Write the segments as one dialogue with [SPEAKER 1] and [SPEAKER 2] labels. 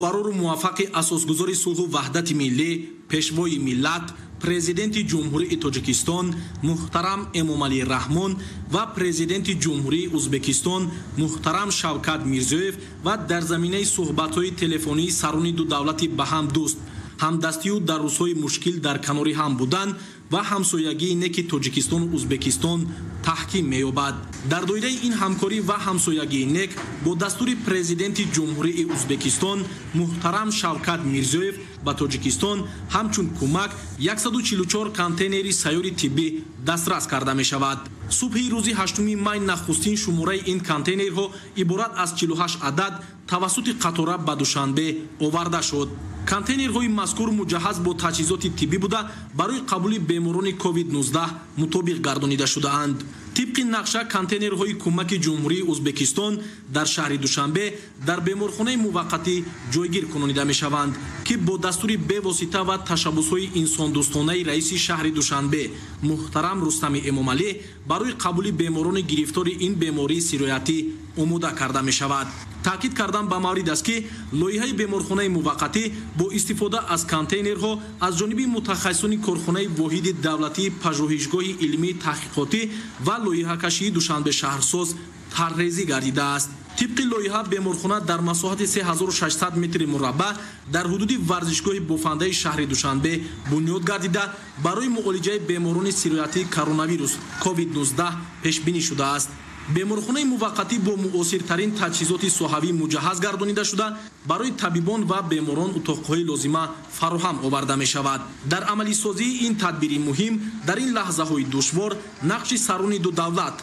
[SPEAKER 1] Барору муваффақи асосгузори сулҳу ваҳдати миллӣ, пешвои миллат, Президенти Ҷумҳурии Тоҷикистон муҳтарам Эмомалӣ Раҳмон ва Президенти Ҷумҳурии Узбекистон муҳтарам Шавкат Мирзиёев ва дар заминаи суҳбатҳои телефонии сарони ду давлати ба ҳам дӯст, ҳамдастию дар рӯзҳои мушкил дар канори ҳам будан ва ҳамсоягии неки Тоҷикистону Узбекистон таҳким меёбад. Дар доираи ин ҳамкорӣ ва ҳамсоягии нек бо дастури Президенти Ҷумҳурии Узбекистон муҳтарам Шавкат Мирзиёев ба Тоҷикистон ҳамчун кӯмак 144 контейнери сайёри тиббӣ дастрас карда мешавад. Субҳи рӯзи 8 май нахустин шумораи ин контейнерҳо иборат аз 48 адад тавассути қатора ба Душанбе оварда шуд. Контейнерҳои мазкур муҷаҳҳаз бо таҷҳизоти тиббӣ буда, барои қабули беморони COVID-19 мутобиқ гардонида шудаанд. Тибқи нақша, контейнерҳои кӯмаки Ҷумҳурии Узбекистон дар шаҳри Душанбе дар беморхонаи муваққатӣ ҷойгир кунонида мешаванд, ки бо дастури бевосита ва ташаббусҳои инсондӯстонаи раиси шаҳри Душанбе муҳтарам Рустами Эмомалӣ барои қабули беморони гирифтори ин бемории сироятӣ омода карда мешавад. Таъкид кардан ба маврид аст, ки лоиҳаи беморхонаи муваққатӣ бо истифода аз контейнерҳо аз ҷониби мутахассисони корхонаи воҳиди давлатии пажӯҳишгоҳи илмии таҳқиқотӣ ва лоиҳакашии Душанбе шаҳрсоз тарҳрезӣ гардидааст. Тибқи лоиҳа, беморхона дар масоҳати 3600 метри мураббаъ дар ҳудуди варзишгоҳи бофандаи шаҳри Душанбе бунёд гардида, барои муолиҷаи беморони сироятии коронавирус COVID-19 пешбинӣ шудааст. Беморхонаи муваққатӣ бо муосиртарин таҷҳизоти соҳавӣ муҷаҳҳаз гардонида шуда, барои табибон ва беморон утоқҳои лозима фароҳам оварда мешавад. Дар амалисозии ин тадбири муҳим дар ин лаҳзаҳои душвор нақши сарони ду давлат,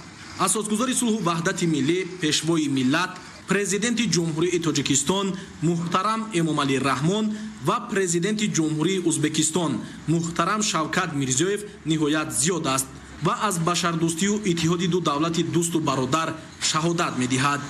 [SPEAKER 1] асосгузори сулҳу ваҳдати миллӣ, пешвои миллат, Президенти Ҷумҳурии Тоҷикистон муҳтарам Эмомалӣ Раҳмон ва Президенти Ҷумҳурии Узбекистон муҳтарам Шавкат Мирзиёев ниҳоят зиёд аст ва аз башардӯстию иттиҳоди ду давлати дӯсту бародар шаҳодат медиҳад.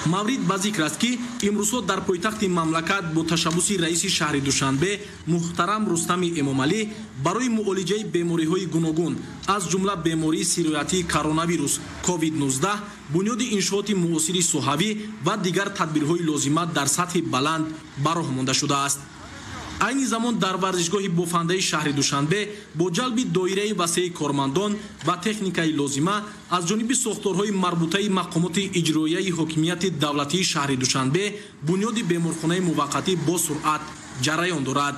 [SPEAKER 1] Маврид ба зикр аст, ки имрӯзҳо дар пойтахти мамлакат бо ташаббуси раиси шаҳри Душанбе муҳтарам Рустами Эмомалӣ барои муолиҷаи бемориҳои гуногун, аз ҷумла бемории сироятии коронавирус COVID-19, бунёди иншооти муосири соҳавӣ ва дигар тадбирҳои лозима дар сатҳи баланд ба роҳ монда шудааст. Айни замон дар варзишгоҳи бофандаи шаҳри Душанбе бо ҷалби доираи васеи кормандон ва техникаи лозима аз ҷониби сохторҳои марбутаи мақомоти иҷроияи ҳокимияти давлатии шаҳри Душанбе бунёди беморхонаи муваққатӣ бо суръат ҷараён дорад.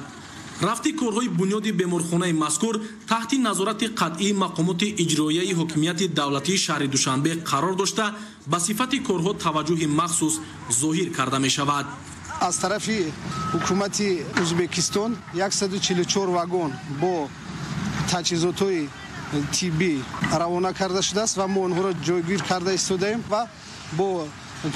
[SPEAKER 1] Рафти корҳои бунёди беморхонаи мазкур таҳти назорати қатъии мақомоти иҷроияи ҳокимияти давлатии шаҳри Душанбе қарор дошта, ба сифати корҳо таваҷҷӯҳи махсус зоҳир карда мешавад.
[SPEAKER 2] Аз тарафи ҳукумати Узбекистон 144 вагон бо таҷҳизотҳои тиббӣ равона карда шудааст ва мо онҳоро ҷойгир карда истодаем ва бо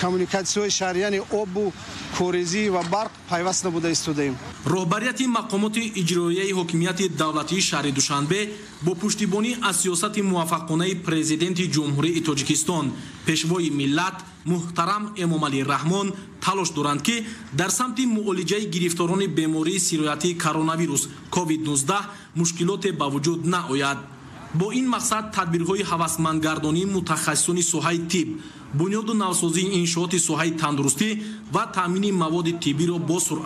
[SPEAKER 2] коммуникатсияҳои шаҳр, яъне обу корезӣ ва барқ пайваст набуда истодаем.
[SPEAKER 1] Роҳбарияти мақомоти иҷроияи ҳокимияти давлатии шаҳри Душанбе бо пуштибонӣ аз сиёсати муваффақонаи Президенти Ҷумҳурии Тоҷикистон, пешвои миллат муҳтарам Эмомалӣ Раҳмон талош доранд, ки дар самти муолиҷаи гирифторони бемории сироятии коронавирус COVID-19 мушкилоте ба вуҷуд наояд. Бо ин мақсад тадбирҳои ҳавасмандгардонии мутахассисони соҳаи тиб, бунёду навсозии иншооти соҳаи тандурустӣ ва таъмини маводи тиббиро бо суръат